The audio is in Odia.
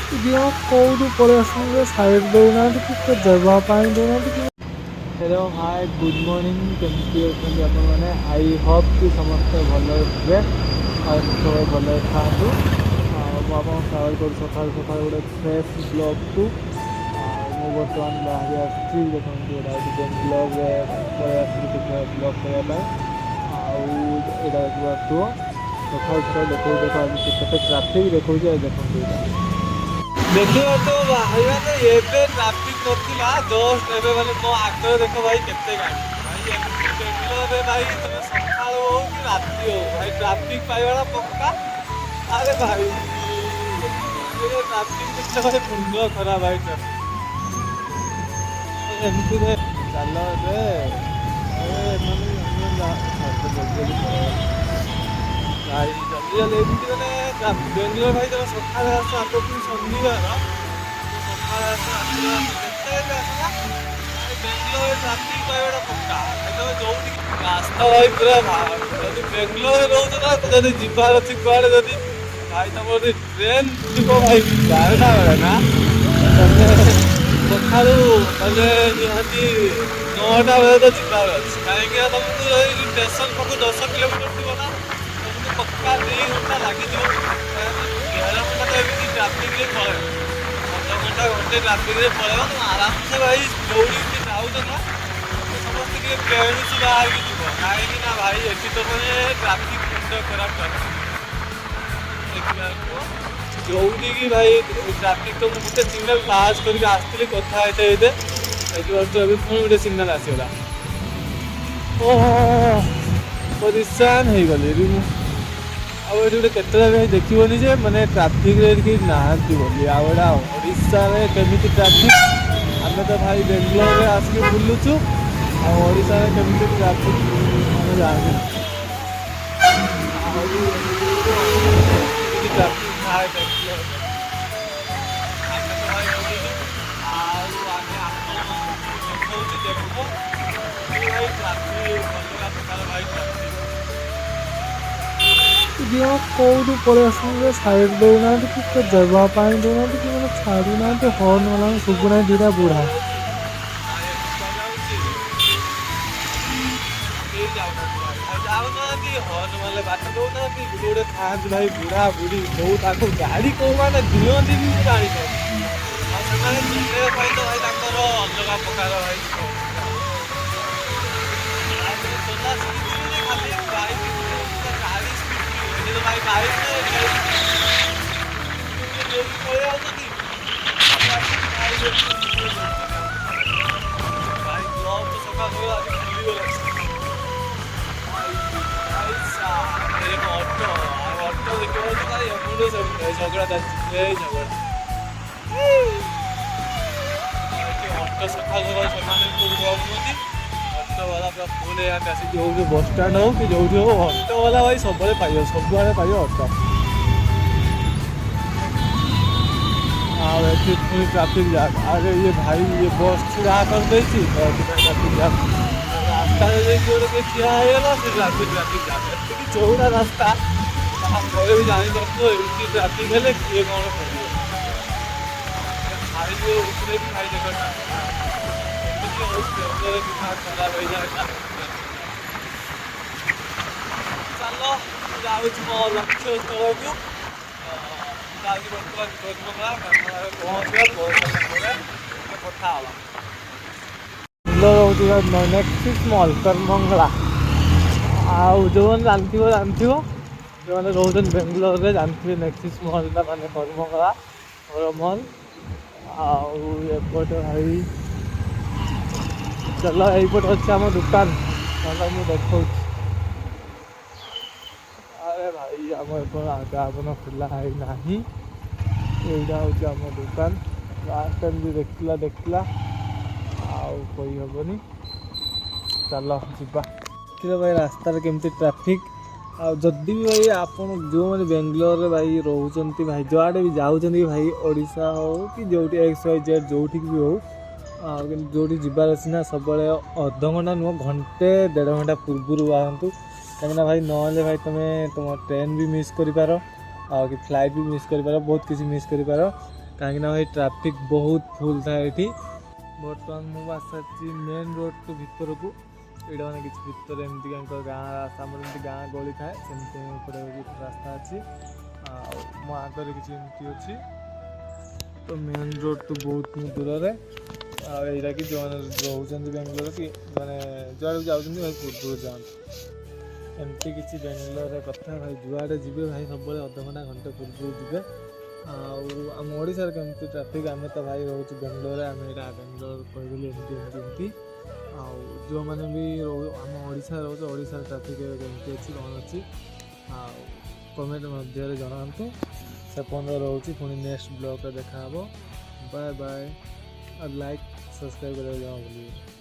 ଦିଅ କେଉଁଠୁ ପଳେଇ ଆସୁଛନ୍ତି, ସାଇଡ଼୍ ଦେଉନାହାନ୍ତି କି ଦେବା ପାଇଁ ଦେଉନାହାନ୍ତି କି। ହ୍ୟାଲୋ, ହାଏ, ଗୁଡ଼୍ ମର୍ଣ୍ଣିଂ। କେମିତି ଅଛନ୍ତି ଆପଣମାନେ? I Hope କି ସମସ୍ତେ ଭଲରେ ଥିବେ ଆଉ ଏମିତି ସବୁବେଳେ ଭଲରେ ଥାଆନ୍ତୁ। ଆଉ ମୁଁ ଆପଣଙ୍କୁ ସ୍ୱାଗତ କରୁଛି ସକାଳୁ ସକାଳୁ ଗୋଟେ ଫ୍ରେଶ୍ ବ୍ଲଗ୍କୁ। ଆଉ ମୁଁ ବର୍ତ୍ତମାନ ବାହାରି ଆସିଛି, ଦେଖନ୍ତୁ, ଏଇଟା ହେଉଛି ବେଙ୍ଗଲୋରରେ ପଳେଇ ଆସିଛି ଟିକେ ବ୍ଲଗ୍ କରିବା ପାଇଁ। ଆଉ ଏଇଟା ଦେଖିପାରୁଥିବ, ସକାଳୁ ସକାଳୁ ଦେଖାଉଛି, ଦେଖ ଆଜି କେତେ ଟ୍ରାଫିକ୍ ଦେଖାଉଛି। ଆଉ ଦେଖନ୍ତୁ, ଏଇଟା ଦେଖିବା ତ ଭାଇ, ମାନେ ଏବେ ଟ୍ରାଫିକ୍ ନଥିଲା, ଜଷ୍ଟ ଏବେ ମାନେ ମୋ ଆଗରେ ଦେଖ ଭାଇ, କେତେ ଗାଡ଼ି ଭାଇ। ଏମିତି ବେଙ୍ଗଲୋରରେ ଭାଇ, ତମେ ସକାଳୁ ହଉ କି ରାତି ହଉ, ଭାଇ ଟ୍ରାଫିକ୍ ପାଇବାଟା ପକ୍କା। ଆରେ ଭାଇ, ଟ୍ରାଫିକ୍ ଦେଖିଲେ ଭାଇ ମୁଣ୍ଡ ଖରାପ ଭାଇ। ଟ୍ରାଫିକ୍ ଏମିତିରେ ଚାଲ ଏବେ। ମାନେ ଜଲ୍ଦି ଜଲ୍ଦି ପଳେଇବା ଭାଇ, ଜଲ୍ଦି ଜଲ୍ଦି। ଏମିତି ମାନେ ବେଙ୍ଗଲୋର ଭାଇ, ତମେ ସକାଳେ ଆସ, ଆଗ ପୁଣି ଶନିବାର, ସକାଳେ ଆସ, ରାତିରେ ଆସ, ଯେତେବେଳେ ବି ଆସ ନା ଭାଇ, ବେଙ୍ଗଲୋରରେ ଟ୍ରାଫିକ୍ ପାଇବାଟା ପକ୍କା ଭାଇ। ତମେ ଯୋଉଠି ରାସ୍ତା ଭାଇ ପୁରା, ଯଦି ବେଙ୍ଗଲୋରରେ ରହୁଛ ନା, ତ ଯଦି ଯିବାର ଅଛି କୁଆଡ଼େ, ଯଦି ଭାଇ ତମର ଯଦି ଟ୍ରେନ୍ ଥିବ ଭାଇ 12ଟା ବେଳେ ନା, ତମେ ସକାଳୁ ମାନେ ନିହାତି 9ଟା ବେଳେ ତ ଯିବାର ଅଛି। କାହିଁକି ନା ତମକୁ ଏଇ ଷ୍ଟେସନ ପାଖକୁ 10 କିଲୋମିଟର ଥିବ ନା, ତମକୁ ପକ୍କା 2 ଘଣ୍ଟା ଲାଗିଯିବ। ଦେଢ଼ ଘଣ୍ଟା ତ ଏମିତି ଟ୍ରାଫିକରେ ପଳେଇବ, ଅଧଘଣ୍ଟା ଘଣ୍ଟେ ଟ୍ରାଫିକରେ ପଳେଇବ। ତମେ ଆରାମସେ ଭାଇ ଯୋଉଠିକି ଯାଉଛ ନା, ତମେ ସମସ୍ତେ ଟିକେ ବେଣୁସୁ ବାହାରିକି ଯିବ। କାହିଁକି ନା ଭାଇ, ଏଠି ତ ମାନେ ଟ୍ରାଫିକ, ମୁଣ୍ଡ ଖରାପ ଟ୍ରାଫିକ ଦେଖିବାକୁ ଯୋଉଠିକି ଭାଇ ଟ୍ରାଫିକ। ତ ମୁଁ ଗୋଟେ ସିଗ୍ନାଲ ପାସ୍ କରିକି ଆସିଥିଲି କଥା ହେଇତେ ହେଇତେ, ଦେଖିପାରୁଛୁ, ଏବେ ପୁଣି ଗୋଟେ ସିଗ୍ନାଲ ଆସିଗଲା। ଓହୋ, ପରିଶାନ ହେଇଗଲି ଏଠି ମୁଁ। ଆଉ ଏଠି ଗୋଟେ କେତେବେଳେ ଭାଇ ଦେଖିବନି ଯେ ମାନେ ଟ୍ରାଫିକରେ ଏଠି କେହି ନାହାନ୍ତି ବୋଲି। ଆଉ ଏଇଟା ଓଡ଼ିଶାରେ କେମିତି ଟ୍ରାଫିକ? ଆମେ ତ ଭାଇ ବେଙ୍ଗଲୋରରେ ଆସିକି ବୁଲୁଛୁ, ଆଉ ଓଡ଼ିଶାରେ କେମିତି ଟ୍ରାଫିକ ଆମେ ଜାଣିନୁ। ଆଉ ଏମିତି ଟ୍ରାଫିକ ଥାଏ ବେଙ୍ଗଲୋରରେ। ଆମେ ତ ଭାଇ ବୁଲୁଛୁ ଆଉ ଆମେ ଆପଣମାନଙ୍କୁ ଦେଖାଉଛୁ। ଦେଖ ଭାଇ, ଟ୍ରାଫିକ ଅଲଗା ପ୍ରକାର ଭାଇ ଟ୍ରାଫିକ। ଦିଅ କେଉଁଠୁ ପଳେଇ ଆସୁଛନ୍ତି, ସାଇଡ଼୍ ଦେଉନାହାନ୍ତି କି ଦେବା ପାଇଁ ଦେଉନାହାନ୍ତି କି, ମାନେ ଛାଡ଼ୁନାହାନ୍ତି। ହର୍ନ ମାରିଲା ଶୁଭୁନାହିଁ, ଦୁଇଟା ବୁଢ଼ା। ଯାଉଛି, କେହି ଯାଉନାହାନ୍ତି ଭାଇ। ଭାଇ ଯାଉନାହାନ୍ତି, ହର୍ନ ମାରିଲେ ବାଟ ଦଉନାହାନ୍ତି। ଗୋଟେ ଗୋଟେ ଥାଆନ୍ତି ଭାଇ ବୁଢ଼ା ବୁଢ଼ୀ କୋଉ, ତାଙ୍କୁ ଗାଡ଼ି କୋଉମାନେ ଦିଅନ୍ତି ବି ମୁଁ ଜାଣିପାରୁନି। ଆଉ ସେମାନେ ଚଲେଇବା ପାଇଁ ତ ଭାଇ ତାଙ୍କର ଅଲଗା ପ୍ରକାର ଭାଇ। ଚଲା ଶିଖିଥିବେ ଯେ ଖାଲି ବାଇକ୍ ଗାଡ଼ି ସ୍ପିଡ୍, ଏଠି ତ ଭାଇ ବାଇକ୍ ନେଇକି ପଳେଇ ଆଉଛନ୍ତି ଭାଇ। ଭାଇ, ବ୍ଲଗ୍ ତ ସକାଳୁ ସକାଳୁ ଆଜି ଖୋଲିଗଲା ଭାଇ। ଭାଇ ସାର୍, ଏ ଅଟୋ, ଆଉ ଅଟୋ ଦେଖିବାକୁ ଭାଇ ଏପଟୁ ସେପଟୁ ଝଗଡ଼ା ଚାଲିଛି, ଏଇ ଝଗଡ଼ା। ଏଠି ଅଟୋ ସକାଳୁ ସକାଳୁ ସେମାନେ କୋଉଠି କମ୍ ନୁହନ୍ତି। ଅଟୋ ବାଲା ପୁରା ଫୁଲ୍ ହେଇଯାନ୍ତି ଆସି। ଯୋଉଠି ବସଷ୍ଟାଣ୍ଡ ହଉ କି ଯୋଉଠି ହଉ, ଅଟୋ ବାଲା ଭାଇ ସବୁବେଳେ ପାଇବ, ସବୁଆଡ଼େ ପାଇବ ଅଟୋ। ଆଉ ଏଠି ପୁଣି ଟ୍ରାଫିକ୍ ଜାମ୍। ଆରେ ଇଏ ଭାଇ, ଇଏ ବସ୍ ଛିଡ଼ା କରିଦେଇଛି ତ ଏଥିପାଇଁ ଟ୍ରାଫିକ୍ ଜାମ୍। ରାସ୍ତାରେ ଯାଇକି ଗୋଟେ କିଏ ଠିଆ ହେଇଗଲା, ସେ ଟ୍ରାଫିକ୍ ଜାମ୍। ଏତିକି ଚଉଡ଼ା ରାସ୍ତା, ତାପରେ ବି ଜାଣିପାରୁଥିବ, ଏମିତି ଟ୍ରାଫିକ୍ ହେଲେ କିଏ କ'ଣ କରିବ। ହାଇୱେ ଉପରେ ବି ଭାଇ ଦେଖ traffic। ଏମିତି ହଉଛି ବେଙ୍ଗଲୋରରେ, ଦିମାଗ ଖରାପ ହେଇଯାଏ traffic। ଚାଲ, ମୁଁ ଯାଉଛି ମୋ ଲକ୍ଷ୍ୟ ସ୍ଥଳକୁ। ଯାଉଛି ବର୍ତ୍ତମାନ କରମଙ୍ଗଳା। କରମଙ୍ଗଳାରେ ପହଞ୍ଚିବା, ପହଞ୍ଚିଲା ପରେ ଟିକେ କଥା ହବା। ରହୁଛି ନେକ୍ସିସ୍ ମଲ୍ କରମଙ୍ଗଳା। ଆଉ ଯେଉଁମାନେ ଜାଣିଥିବ ଜାଣିଥିବ, ଯେଉଁମାନେ ରହୁଛନ୍ତି ବେଙ୍ଗଲୋରରେ ଜାଣିଥିବେ ନେକ୍ସିସ୍ ମଲ୍ଟା ମାନେ କରମଙ୍ଗଳା ବଡ଼ ମଲ୍। ଆଉ ଏପଟେ ଭାଇ ଚାଲ, ଏଇପଟେ ଅଛି ଆମ ଦୋକାନ। ଚାଲ, ମୁଁ ଦେଖାଉଛି। ଆରେ ଭାଇ, ଆମ ଏପଟ ଆଗନ ଖୋଲା ହେଇନାହିଁ। ଏଇଟା ହେଉଛି ଆମ ଦୋକାନ। ଲାଷ୍ଟ ଟାଇମ୍ ଯିଏ ଦେଖିଥିଲା ଦେଖିଥିଲା, ଆଉ କହିହେବନି। ଚାଲ ଯିବା। ଦେଖିଲ ଭାଇ, ରାସ୍ତାରେ କେମିତି ଟ୍ରାଫିକ୍। ଆଉ ଯଦି ବି ଭାଇ ଆପଣ ଯେଉଁମାନେ ବେଙ୍ଗଲୋରରେ ଭାଇ ରହୁଛନ୍ତି, ଭାଇ ଯୁଆଡ଼େ ବି ଯାଉଛନ୍ତି ଭାଇ, ଓଡ଼ିଶା ହଉ କି ଯେଉଁଠି ଏକ୍ସ ୱାଇ ଜେଡ଼୍ ଯେଉଁଠିକି ବି ହଉ, ଆଉ କିନ୍ତୁ ଯେଉଁଠି ଯିବାର ଅଛି ନା, ସବୁବେଳେ ଅଧଘଣ୍ଟା ନୁହଁ, ଘଣ୍ଟେ ଦେଢ଼ ଘଣ୍ଟା ପୂର୍ବରୁ ବାହାରନ୍ତୁ। କାହିଁକିନା ଭାଇ, ନହେଲେ ଭାଇ ତୁମେ ତୁମ ଟ୍ରେନ୍ ବି ମିସ୍ କରିପାର, ଆଉ କି ଫ୍ଲାଇଟ୍ ବି ମିସ୍ କରିପାର, ବହୁତ କିଛି ମିସ୍ କରିପାର। କାହିଁକିନା ଭାଇ ଟ୍ରାଫିକ୍ ବହୁତ ଫୁଲ୍ ଥାଏ ଏଠି। ବର୍ତ୍ତମାନ ମୁଁ ଆସିସାରିଛି ମେନ୍ ରୋଡ଼ ଟୁ ଭିତରକୁ। ଏଇଟା ମାନେ କିଛି ଭିତରେ ଏମିତି ତାଙ୍କ ଗାଁ ରାସ୍ତା, ଆମର ଯେମିତି ଗାଁ ଗଳି ଥାଏ ସେମିତି ଏପଟେ କିଛି ରାସ୍ତା ଅଛି। ଆଉ ମୋ ଆଗରେ କିଛି ଏମିତି ଅଛି। ତ ମେନ୍ ରୋଡ଼ ଟୁ ବହୁତ ମୁଁ ଦୂରରେ। ଆଉ ଏଇଟା କି ଯେଉଁମାନେ ରହୁଛନ୍ତି ବାଙ୍ଗଲୋର କି ମାନେ ଯୁଆଡ଼କୁ ଯାଉଛନ୍ତି ଭାଇ, ପୂର୍ବରୁ ଯାଆନ୍ତୁ। ଏମିତି କିଛି ବାଙ୍ଗଲୋରର କଥା ଭାଇ, ଯୁଆଡ଼େ ଯିବେ ଭାଇ ସବୁବେଳେ ଅଧଘଣ୍ଟା ଘଣ୍ଟେ ପୂର୍ବରୁ ଯିବେ। ଆଉ ଆମ ଓଡ଼ିଶାରେ କେମିତି ଟ୍ରାଫିକ୍, ଆମେ ତ ଭାଇ ରହୁଛୁ ବାଙ୍ଗଲୋରରେ, ଆମେ ଏଇଟା ବାଙ୍ଗଲୋର କହିଦେଲୁ ଏମିତି ଏମିତି ଏମିତି। ଆଉ ଯେଉଁମାନେ ବି ରହୁ ଆମ ଓଡ଼ିଶାରେ ରହୁଛୁ, ଓଡ଼ିଶାରେ ଟ୍ରାଫିକ୍ ଏବେ କେମିତି ଅଛି, କ'ଣ ଅଛି, ଆଉ କମେଣ୍ଟ ମଧ୍ୟରେ ଜଣାନ୍ତୁ। ସେ ପର୍ଯ୍ୟନ୍ତ ରହୁଛି, ପୁଣି ନେକ୍ସଟ ବ୍ଲଗ୍ରେ ଦେଖାହେବ। Bye bye. ଆଉ ଲାଇକ୍ ସବସ୍କ୍ରାଇବ୍ କରିବାକୁ ଜମା ଭୁଲିବେନି।